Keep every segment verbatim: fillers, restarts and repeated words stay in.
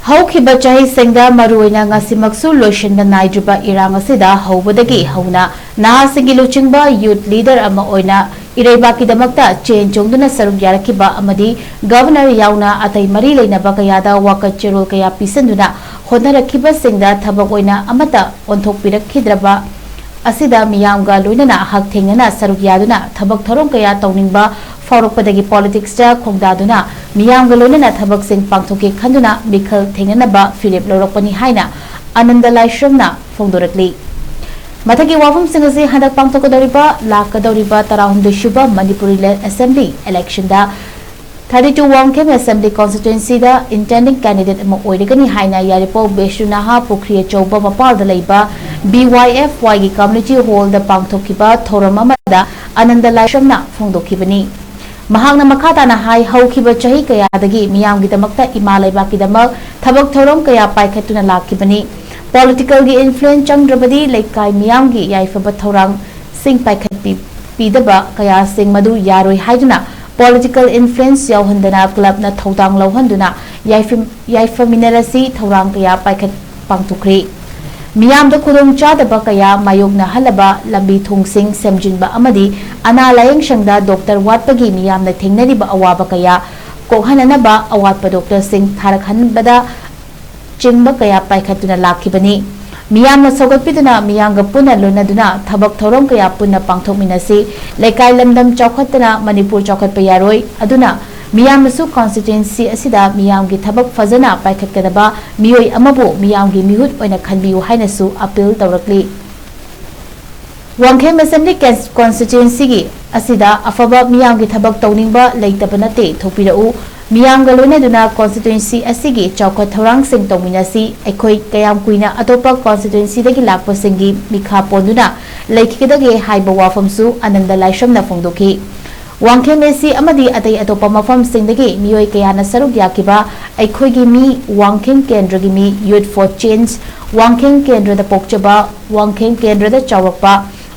ꯍꯧꯈꯤꯕ ꯆꯍꯤꯁꯤꯡꯗ, ꯃꯔꯨꯑꯣꯏꯅ ꯉꯁꯤꯃꯛꯁꯨ ꯂꯣꯏꯁꯤꯟꯕ ꯅꯥꯏꯗ꯭ꯔꯤꯕ ꯏꯔꯥꯡ ꯑꯁꯤꯗ ꯍꯧꯕꯗꯒꯤ ꯍꯧꯅ ꯅꯍꯥꯁꯤꯡꯒꯤ ꯂꯨꯆꯤꯡꯕ youth leader ꯑꯃ ꯑꯣꯏꯅ ꯏꯔꯩꯕꯥꯛꯀꯤꯗꯃꯛꯇ ꯆꯦꯟ ꯆꯣꯡꯗꯨꯅ ꯁꯔꯨꯛ ꯌꯥꯔꯛꯈꯤꯕ ꯑꯃꯗꯤ Governor ꯌꯥꯎꯅ ꯑꯇꯩ ꯃꯔꯤ ꯂꯩꯅꯕ ꯀꯌꯥꯗ ꯋꯥꯀꯠ ꯆꯦꯔꯣꯜ ꯀꯌꯥ ꯄꯤꯁꯤꯟꯗꯨꯅ ꯍꯣꯠꯅꯔꯛꯈꯤꯕꯁꯤꯡꯗ ꯊꯕꯛ ꯑꯣꯏꯅ ꯑꯃꯠꯇ ꯑꯣꯟꯊꯣꯛꯄꯤꯔꯛꯈꯤꯗ꯭ꯔꯕ ꯑꯁꯤꯗ ꯃꯤꯌꯥꯝꯒ ꯂꯣꯏꯅꯅ ꯍꯛ ꯊꯦꯡꯅꯅ ꯁꯔꯨꯛ ꯌꯥꯗꯨꯅ ꯊꯕꯛ ꯊꯧꯔꯝ ꯀꯌꯥ ꯇꯧꯅꯤꯡꯕ ꯐꯥꯎꯔꯛꯄꯗꯒꯤ politics ꯇ ꯈꯣꯡꯗꯥꯗꯨꯅ ꯃꯤꯌꯥꯝꯒ ꯂꯣꯏꯅꯅ ꯊꯕꯛꯁꯤꯡ ꯄꯥꯡꯊꯣꯛꯀꯦ ꯈꯟꯗꯨꯅ ꯃꯤꯈꯜ ꯊꯦꯡꯅꯅꯕ ꯐꯤꯔꯦꯞ ꯂꯧꯔꯛꯄꯅꯤ ꯍꯥꯏꯅ ꯑꯅꯟꯗ ꯂꯥꯏꯁ꯭ꯔꯝꯅ ꯐꯣꯡꯗꯣꯔꯛꯂꯤ꯫ ꯃꯊꯛꯀꯤ ꯋꯥꯐꯝꯁꯤꯡ ꯑꯁꯤ ꯍꯟꯗꯛ ꯄꯥꯡꯊꯣꯛꯀꯗꯧꯔꯤꯕ ꯂꯥꯛꯀꯗꯧꯔꯤꯕ ꯇꯔꯥꯍꯨꯝꯗꯣꯏ ꯁꯨꯕ Manipur Legislative Assembly election ꯗ thirty two Wangkhim Assembly Constituency ꯗ intending candidate ꯑꯃ ꯑꯣꯏꯔꯒꯅꯤ ꯍꯥꯏꯅ ꯌꯥꯏꯔꯤꯄꯣꯛ ꯕꯤꯁ꯭ꯅꯨ ꯅꯍꯥ ꯄꯨꯈ꯭ꯔꯤ ꯑꯆꯧꯕ ꯃꯄꯥꯜꯗ ꯂꯩꯕ B Y F Y ꯒꯤ community hall ꯗ ꯄꯥꯡꯊꯣꯛꯈꯤꯕ ꯊꯧꯔꯝ ꯑꯃꯗ ꯑꯅꯟꯗ ꯂꯥꯏꯁ꯭ꯔꯝꯅ ꯐꯣꯡꯗꯣꯛꯈꯤꯕꯅꯤ꯫ ꯃꯍꯥꯛꯅ ꯃꯈꯥ ꯇꯥꯅ ꯍꯥꯏ, ꯍꯧꯈꯤꯕ ꯆꯍꯤ ꯀꯌꯥꯗꯒꯤ ꯃꯤꯌꯥꯝꯒꯤꯗꯃꯛꯇ ꯏꯃꯥ ꯂꯩꯕꯥꯛꯀꯤꯗꯃꯛ ꯊꯕꯛ ꯊꯧꯔꯝ ꯀꯌꯥ ꯄꯥꯏꯈꯠꯇꯨꯅ ꯂꯥꯛꯈꯤꯕꯅꯤ꯫ Political ꯒꯤ influence ꯆꯪꯗ꯭ꯔꯕꯗꯤ ꯂꯩꯀꯥꯏ ꯃꯤꯌꯥꯝꯒꯤ ꯌꯥꯏꯐꯕ ꯊꯧꯔꯥꯡꯁꯤꯡ ꯄꯥꯏꯈꯠꯄꯤ-, ꯄꯤꯗꯕ ꯀꯌꯥꯁꯤꯡ ꯃꯗꯨ ꯌꯥꯔꯣꯏ ꯍꯥꯏꯗꯨꯅ political influence ꯌꯥꯎꯍꯟꯗꯅ club ꯅ ꯊꯧꯗꯥꯡ ꯂꯧꯍꯟꯗꯨꯅ ꯌꯥꯏꯐ-, ꯌꯥꯏꯐꯃꯤꯟꯅꯔꯁꯤ ꯊꯧꯔꯥꯡ ꯀꯌꯥ ꯄꯥꯏꯈꯠ-, ꯄꯥꯡꯊꯣꯛꯈ꯭ꯔꯤ꯫ ꯃꯤꯌꯥꯝꯗ ꯈꯨꯗꯣꯡꯆꯥꯗꯕ ꯀꯌꯥ ꯃꯥꯌꯣꯛꯅꯍꯜꯂꯕ ꯂꯝꯕꯤ ꯊꯣꯡꯁꯤꯡ ꯁꯦꯝꯖꯤꯟꯕ ꯑꯃꯗꯤ ꯑꯅꯥ ꯂꯥꯌꯦꯡ ꯁꯪꯗ doctor ꯋꯥꯠꯄꯒꯤ ꯃꯤꯌꯥꯝꯅ ꯊꯦꯡꯅꯔꯤꯕ ꯑꯋꯥꯕ ꯀꯌꯥ ꯀꯣꯛꯍꯟꯅꯅꯕ ꯑꯋꯥꯠꯄ doctor ꯁꯤꯡ ꯊꯥꯔꯛꯍꯟꯕꯗ ꯆꯤꯡꯕ ꯀꯌꯥ ꯄꯥꯏꯈꯠꯇꯨꯅ ꯂꯥꯛꯈꯤꯕꯅꯤ꯫ ꯃꯤꯌꯥꯝꯅ ꯁꯧꯒꯠꯄꯤꯗꯨꯅ ꯃꯤꯌꯥꯝꯒ ꯄꯨꯟꯅ ꯂꯣꯏꯅꯗꯨꯅ ꯊꯕꯛ ꯊꯧꯔꯝ ꯀꯌꯥ ꯄꯨꯟꯅ ꯄꯥꯡꯊꯣꯛꯃꯤꯟꯅꯁꯤ꯫ ꯂꯩꯀꯥꯏ ꯂꯝꯗꯝ ꯆꯥꯎꯈꯠꯇꯅ ꯃꯅꯤꯄꯨꯔ ꯆꯥꯎꯈꯠꯄ ꯌꯥꯔꯣꯏ꯫ ꯑꯗꯨꯅ ꯃꯤꯌꯥꯝꯅꯁꯨ constituency ꯑꯁꯤꯗ ꯃꯤꯌꯥꯝꯒꯤ ꯊꯕꯛ ꯐꯖꯅ ꯄꯥꯏꯈꯠꯀꯗꯕ ꯃꯤꯑꯣꯏ ꯑꯃꯕꯨ ꯃꯤꯌꯥꯝꯒꯤ ꯃꯤꯍꯨꯠ ꯑꯣꯏꯅ ꯈꯟꯕꯤꯌꯨ ꯍꯥꯏꯅꯁꯨ appeal ꯇꯧꯔꯛꯂꯤ꯫ Wangkhem Assembly Cons-, Constituency ꯒꯤ ꯑꯁꯤꯗ ꯑꯐꯕ ꯃꯤꯌꯥꯝꯒꯤ ꯊꯕꯛ ꯇꯧꯅꯤꯡꯕ ꯂꯩꯇꯕ ꯅꯠꯇꯦ, ꯊꯣꯛꯄꯤꯔꯛꯎ꯫ ꯃꯤꯌꯥꯝꯒ ꯂꯣꯏꯅꯗꯨꯅ constituency ꯑꯁꯤꯒꯤ ꯆꯥꯎꯈꯠ ꯊꯧꯔꯥꯡꯁꯤꯡ ꯇꯧꯃꯤꯟꯅꯁꯤ꯫ ꯑꯩꯈꯣꯏ ꯀꯌꯥꯝ ꯀꯨꯏꯅ ꯑꯇꯣꯞꯄ constituency ꯗꯒꯤ ꯂꯥꯛꯄꯁꯤꯡꯒꯤ ꯃꯤꯈꯥ ꯄꯣꯟꯗꯨꯅ ꯂꯩꯈꯤꯒꯗꯒꯦ ꯍꯥꯏꯕ ꯋꯥꯐꯝꯁꯨ ꯑꯅꯟꯗ ꯂꯥꯏꯁ꯭ꯔꯝꯅ ꯐꯣꯡꯗꯣꯛꯈꯤ꯫ ꯋꯥꯡꯈꯦꯝ A C ꯑꯃꯗꯤ ꯑꯇꯩ ꯑꯇꯣꯞꯄ ꯃꯐꯝꯁꯤꯡꯗꯒꯤ ꯃꯤꯑꯣꯏ ꯀꯌꯥꯅ ꯁꯔꯨꯛ ꯌꯥꯈꯤꯕ ꯑꯩꯈꯣꯏꯒꯤ ꯃꯤ, ꯋꯥꯡꯈꯦꯝ ꯀꯦꯟꯗ꯭ꯔꯒꯤ ꯃꯤ, Youth for Change, ꯋꯥꯡꯈꯦꯝ ꯀꯦꯟꯗ꯭ꯔꯗ ꯄꯣꯛꯆꯕ, ꯋꯥꯡꯈꯦꯝ ꯀꯦꯟꯗ꯭ꯔꯗ ꯆꯥꯎꯔꯛꯄ,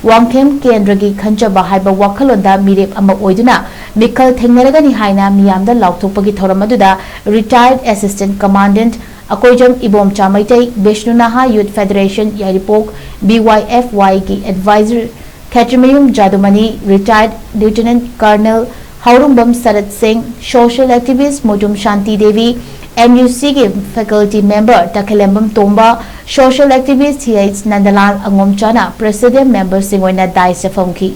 ꯋꯥꯡꯈꯦꯝ ꯀꯦꯟꯗ꯭ꯔꯒꯤ ꯈꯟꯖꯕ ꯍꯥꯏꯕ ꯋꯥꯈꯜꯂꯣꯟꯗ ꯃꯤꯔꯦꯞ ꯑꯃ ꯑꯣꯏꯗꯨꯅ ꯃꯤꯈꯜ ꯊꯦꯡꯅꯔꯒꯅꯤ ꯍꯥꯏꯅ ꯃꯤꯌꯥꯝꯗ ꯂꯥꯎꯊꯣꯛꯄꯒꯤ ꯊꯧꯔꯝ ꯑꯗꯨꯗ retired Assistant Commandant Akoijam Ibomcha Meitei, Bishnu ꯅꯍꯥ ꯌꯨꯠ ꯐꯦꯗꯔꯦꯁꯟ ꯌꯥꯏꯔꯤꯄꯣꯛ, B Y F Y ꯒꯤ ꯑꯦꯗꯚꯥꯏꯖꯔ ꯈꯦꯇ꯭ꯔꯤꯃꯌꯨꯝ ꯖꯥꯗꯨꯃꯅꯤ, ꯔꯤꯇꯥꯌꯔꯗ ꯂꯤꯌꯨꯇꯦꯅꯦꯟꯠ ꯀꯔꯅꯦꯜ ꯍꯥꯎꯔꯨꯡꯕꯝ ꯁꯔꯠ ꯁꯤꯡ, ꯁꯣꯁꯤꯌꯦꯜ ꯑꯦꯛꯇꯤꯚꯤꯁ꯭ꯠ ꯃꯨꯇꯨꯝ ꯁꯥꯟꯇꯤ ꯗꯦꯕꯤ, M U C ꯒꯤ ꯐꯦꯀꯜꯇꯤ ꯃꯦꯝꯕꯔ ꯇꯈꯦꯂꯦꯝꯕꯝ ꯇꯣꯝꯕ, ꯁꯣꯁꯤꯌꯦꯜ ꯑꯦꯛꯇꯤꯚꯤꯁ꯭ꯠ H H ꯅꯟꯗꯂꯥꯜ ꯑꯉꯣꯝꯆꯥꯅ ꯄ꯭ꯔꯦꯁꯤꯗꯦꯟꯠ ꯃꯦꯝꯕꯔꯁꯤꯡ ꯑꯣꯏꯅ ꯗꯥꯏꯁꯇ ꯐꯝꯈꯤ꯫